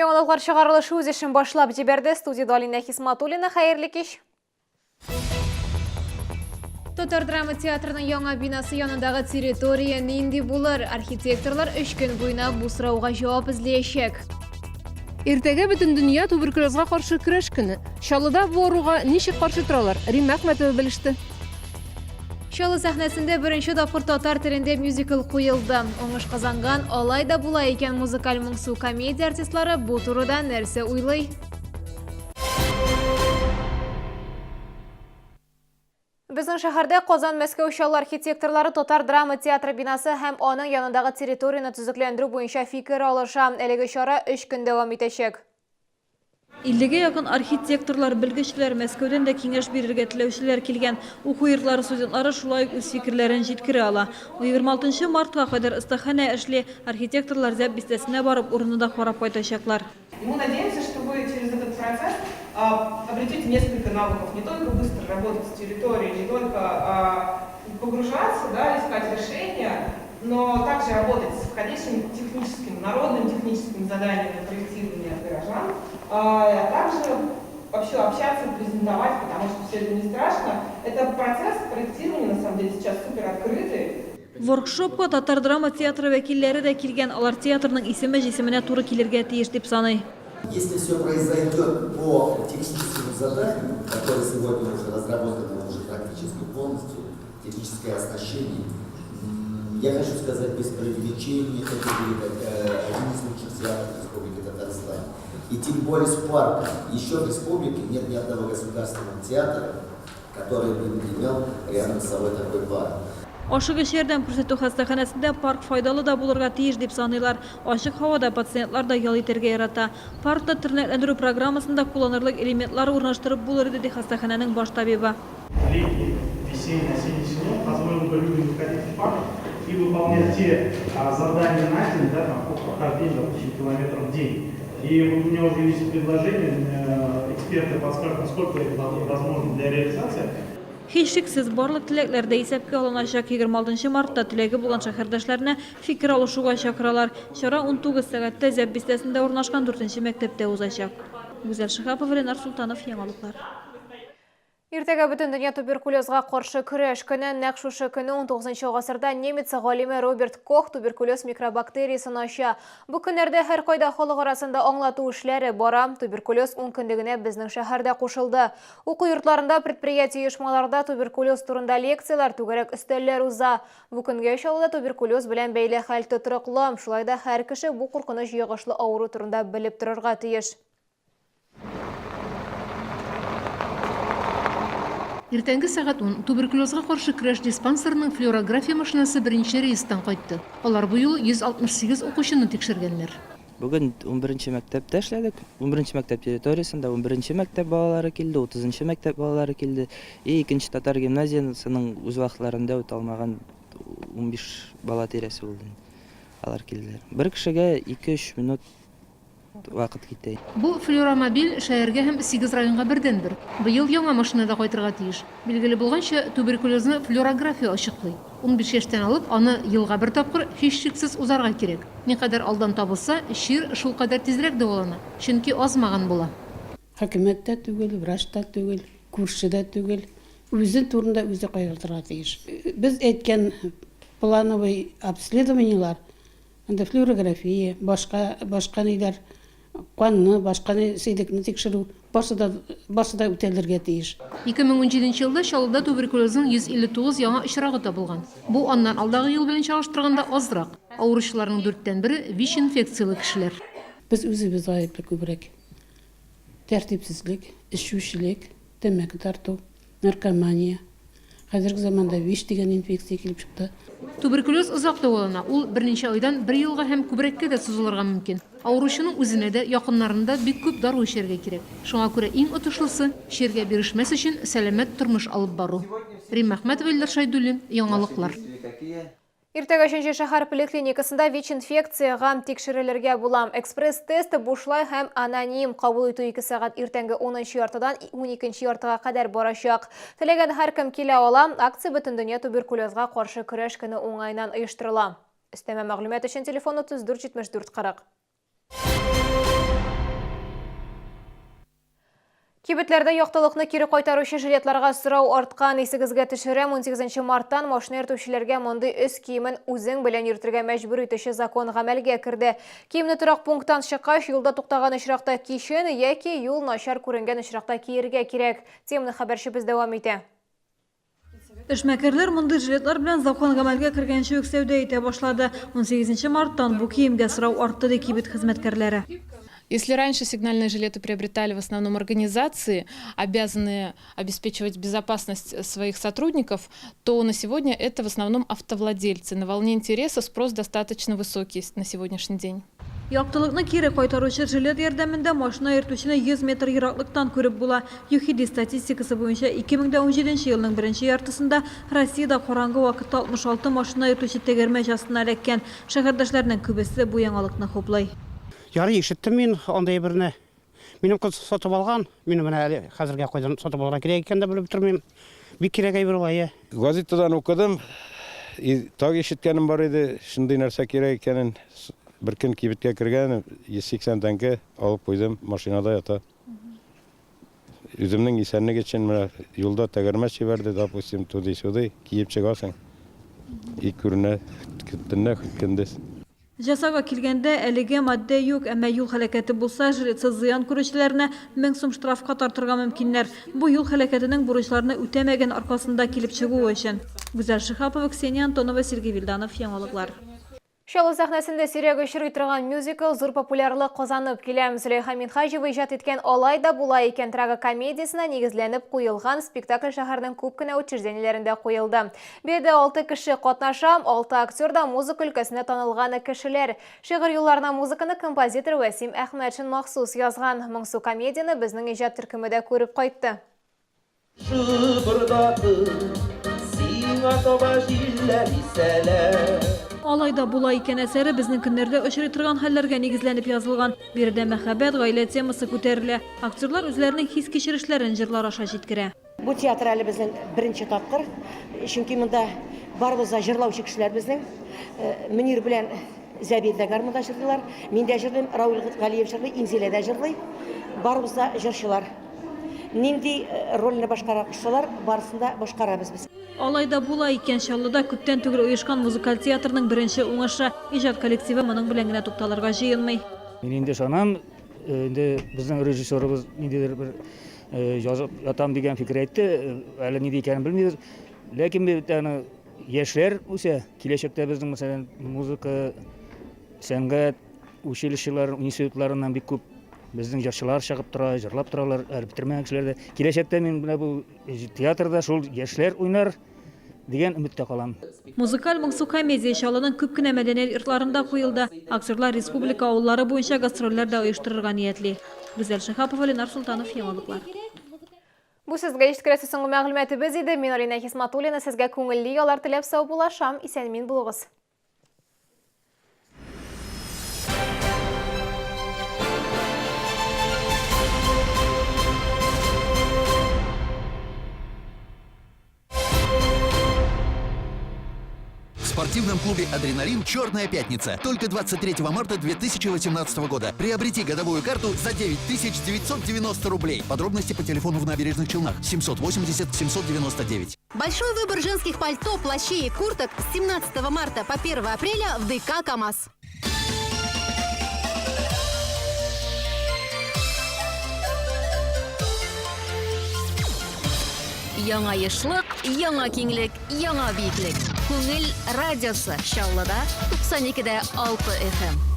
Яңалыклар чыгарылышы үз эшен башлап җибәрде. Студиядә Алинә Хисматуллина. Хәерле кич. Татар драма театрының яңа бинасы янындагы территория нинди булыр? Архитекторлар өч көн буена бу сорауга җавап эзләячәк. Иртәгә бөтендөнья туберкулезга каршы көрәш көне. Чаллыда бу авыруга ничек каршы торалар? Римма Әхмәтова белеште. Чаллы сәхнәсендә беренче тапкыр татар телендә мюзикл куелды. Уңыш казанган Алай да була икән музыкаль моңсу комедия артистлары бу турыда нәрсә уйлый? Безнең шәһәрдә Казан Мәскәү Чаллы архитекторлары татар драма театры бинасы һәм аның янындагы территорияне төзекләндерү буенча фикер алыша. Әлеге чара өч көн дәвам итәчәк. Иллегә якын архитекторлар, белгечләр, Мәскәүдән дә киңәш бирергә теләүчеләр килгән. Уку йортлары студентлары шулай ук үз фикерләрен җиткерә ала. 26 мартка кадәр остаханә эшли. Архитекторлар Зәб бистәсенә барып, урынны да карап кайтачаклар. И мы надеемся, что вы через этот процесс обретете несколько навыков, не только быстро работать с территорией, не только погружаться, да, искать решения, но также работать с входящим техническим, народным техническим заданием на проектирование от горожан, а также вообще общаться, презентовать, потому что все это не страшно. Это процесс проектирования, на самом деле, сейчас супер открытый. Воркшопка татар драма театры вәкилләре дә килгән. Алар театрның исеме җисеменә туры килергә тиеш дип саный. Если все произойдет по техническому заданию, которое сегодня уже разработано уже практически полностью, техническое оснащение, я хочу сказать, без преувеличения, это будет э, один из лучших театров Республики Татарстан. И тем более с парком. Еще в республике нет ни одного государственного театра, который бы имел рядом с собой такой парк. Ашыгыч ярдәм күрсәтү хастаханәсендә парк файдалы да булырга тиеш дип саныйлар. Ачык һавада пациентлар да ял итәргә ярата. Паркта тернәкләндерү программасында кулланырлык элементлар урнаштырып булыр иде, ди хастаханәнең баш табибы. Летний, весенний, осенний сезон позволил бы людям выходить в парк и выполнять те а, задания на день, да, там, по прохождению, допустим, километров в день. И вот у меня уже есть предложение, э, эксперты подскажут, насколько это возможно для реализации. Һичшиксез, барлык теләкләр дә исәпкә алыначак. 26 мартта теләге булган шәһәрдәшләрне фикер алышуга чакыралар. Чара 19 сәгатьтә Зәб бистәсендә урнашкан дүртенче мәктәптә узачак. Гүзәл Шиһапова, Ленар Солтанов, Яңалыклар. Иртәгә Бөтендөнья туберкулезга каршы көрәш көне. Нәкъ шушы көне 19 гасырда немец галиме Роберт Кох туберкулез микробактериясен ача. Бу көннәрдә һәркайда халык арасында аңлату эшләре бара. Туберкулез ункөнлегенә безнең шәһәрдә кушылды. Уку йортларында, предприятие-оешмаларда туберкулез турында лекцияләр, түгәрәк өстәлләр уза. Бу көнгә Чаллыда туберкулез белән бәйле хәл тотрыклы. Шулай да һәр кеше бу куркыныч йогышлы авыру турында белеп торырга тиеш. Иртәнге сәгать ун. Туберкулезга каршы көрәш диспансерының флюорография машинасы беренче рейстан кайтты. Алар бу юлы 168 укучыны тикшергәннәр. Бүген унберенче мәктәптә эшләдек. Унберенче мәктәп территориясендә унберенче мәктәп балалары килде, утызынчы мәктәп балалары килде. И икенче татар гимназиясенең үз вакытларында үтә алмаган 15 бала тирәсе булды инде. Алар килделәр. Бер кешегә ике-өч минут вакыт китә. Бу флюоромобиль шәһәргә һәм сигез районга бердәнбер. Быел яңа машина да кайтырга тиеш. Билгеле булганча, туберкулезны флюорография ачыклый. 15 яшьтән алып, аны елга бер тапкыр һичшиксез узарга кирәк. Никадәр алдан табылса, чир шулкадәр тизрәк дәвалана, чөнки азмаган була. Хөкүмәт тә түгел, врач та түгел, күрше дә түгел, үзе турында үзе кайгыртырга тиеш. Без әйткән плановый обследованиелар Анда флюорография, башка, башка ниләр, канны, башка ни, сидекне тикшерү, барсы да, барсы да үтәлергә тиеш. 2017 елда Чаллыда туберкулезның 159 яңа очрагы табылган. Бу аннан алдагы ел белән чагыштырганда азрак. Авыручыларның дүрттән бере, ВИЧ-инфекцияле кешеләр. Без үзебез гаепле күбрәк. Тәртипсезлек, эчүчелек, тәмәке тарту, наркомания. Хәзерге заманда ВИЧ дигән инфекция килеп чыкты. Туберкулез озак дәвалана, ул берничә айдан бер елга һәм күбрәккә дә сузылырга мөмкин. Авыручының үзенә дә, якыннарына да бик күп дару эчәргә кирәк. Шуңа күрә иң отышлысы, чиргә бирешмәс өчен сәламәт тормыш алып бару. Римма Әхмәтова, Илдар Шәйдуллин, Яңалыклар. Иртәгә өченче шәһәр поликлиникасында ВИЧ-инфекциягә тикшерелергә була. Экспресс-тест бушлай һәм аноним. Кабул итү 2 сәгать иртәнге 10 яртыдан 12 яртыга кадәр барачак. Теләгән һәркем килә ала. Акция Бөтендөнья туберкулезга каршы көрәш көне уңаеннан оештырыла. Өстәмә мәгълүмат өчен телефон 34 74 40. Кибетләрдә яктылыкны кире кайтаручы жилетларга сорау арткан. Исегезгә төшерәм, 18 марттан машина йөртүчеләргә мондый өс киемен үзең белән йөртергә мәҗбүр итүче закон гамәлгә керде. Киемне торак пункттан чыккач, юлда туктаган очракта кичен яки юл начар күренгән очракта киергә кирәк. Теманы хәбәрчебез дәвам итә. Эшмәкәрләр мондый жилетлар белән закон гамәлгә кергәнче үк сәүдә итә башлады. Унсигезенче марттан бу киемгә сорау артты, ди кибет хезмәткәрләре. Если раньше сигнальные жилеты приобретали в основном организации, обязанные обеспечивать безопасность своих сотрудников, то на сегодня это в основном автовладельцы. На волне интереса спрос достаточно высокий на сегодняшний день. Яктылыкны кире кайтаручы жилет ярдәмендә машина йөртүчене 100 метр ераклыктан күреп була. ЮХИДИ статистикасы буенча, 2017 елның беренче яртысында Россиядә караңгы вакытта 66 машина йөртүче тәгәрмәч астына эләккән. Шәһәрдәшләрнең күбесе бу яңалыкны хуплый. Ярый, ишеттем мин андый әйберне. Минем кыз сатып алган. Мин менә әле хәзергә кайдан сатып алырга кирәк икәнен дә белеп тормыйм. Бик кирәк әйбер ул, әйе. Газетадан укыдым, и тагы ишеткәнем бар иде, шундый нәрсә кирәк икәнен. Беркөн кибеткә кергән, 180 тәңкә алып куйдым, машинада ята. Үземнең исәнлек өчен менә юлда тәгәрмәч җибәрде, допустим, туды-сюды, киеп чыгасың. И күренә, төнлә, көндез. Җәзага килгәндә, әлегә маддә юк, әмма юл һәлакәте булса, жилетсыз зыян күрүчеләрне 1000 сум штрафка тартырга мөмкиннәр. Бу юл һәлакәтенең бурычларны үтәмәгән аркасында килеп чыгуы өчен. Гүзәл Шиһапова, Ксения Антонова, Сергей Вильданов, Яңалыклар. Чаллы сәхнәсендә сирәк очрый торган мюзикл зур популярлык казанып килә. Зөләйха Минһаҗева иҗат иткән Алай да була икән трагокомедиясенә нигезләнеп куелган спектакль шәһәрнең күп кенә учреждениеләрендә куелды. Биредә алты кеше катнаша, алты актер да музыка өлкәсендә танылган кешеләр. Шигырь юлларына музыканы композитор Вәсим Әхмәтшин махсус язган. Моңсу комедияне безнең иҗат төркеме дә күреп кайтты. Шыбырдатып, сиңа таба җилләр исәләр. Алай да була икән әсәре безнең көннәрдә очрый торган хәлләргә нигезләнеп язылган. Биредә мәхәббәт, гаилә темасы күтәрелә. Актерлар үзләренең хис-кичерешләрен җырлар аша җиткерә. Бу театр әле безнең беренче тапкыр, чөнки монда барыбыз да җырлаучы кешеләр безнең. Мөнир белән Зәбир дә гармунда җырлыйлар, мин дә җырлыйм, Рауил Галиев җырлый, Инзилә дә җырлый. Барыбыз да җырчылар. Нинди рольне башкара кушсалар, барысын да башкарабыз без. Алай да була икән, Чаллыда күптән түгел оешкан музыкаль театрның беренче уңышы. Иҗат коллективы моның белән генә тукталырга җыенмый. Мин инде ышанам, инде безнең режиссерыбыз ниндидер бер язып ятам дигән фикер әйтте, әле нинди икәнен белмибез. Ләкин бит аны яшьләр үсә, киләчәктә безнең, мәсәлән, музыка, сәнгать училищелар, институтларыннан бик күп безнең җырчылар чыгып тора, җырлап торалар, әле бетермәгән кешеләр дә. Киләчәктә мин менә бу театрда шул яшьләр уйнар дигән өметтә калам. Музыкаль моңсу комедия Чаллының күп кенә мәдәният йортларында куелды. Актерлар республика авыллары буенча гастрольләр дә оештырырга ниятли. Гүзәл Шиһапова, Ленар Солтанов, Яңалыклар. Бу сезгә җиткерәсе соңгы мәгълүматыбыз иде. Мин Алинә Хисматуллина сезгә күңелле яллар теләп саубуллашам. Исән-имин булыгыз. В спортивном клубе «Адреналин» «Черная пятница». Только 23 марта 2018 года. Приобрети годовую карту за 9990 рублей. Подробности по телефону в Набережных Челнах 780 799. Большой выбор женских пальто, плащей и курток с 17 марта по 1 апреля в ДК «КамАЗ». Яңа ешлык, яңа киңлек, яңа биеклек. Күңел радиосы Чаллыда 92 дә 6 FM.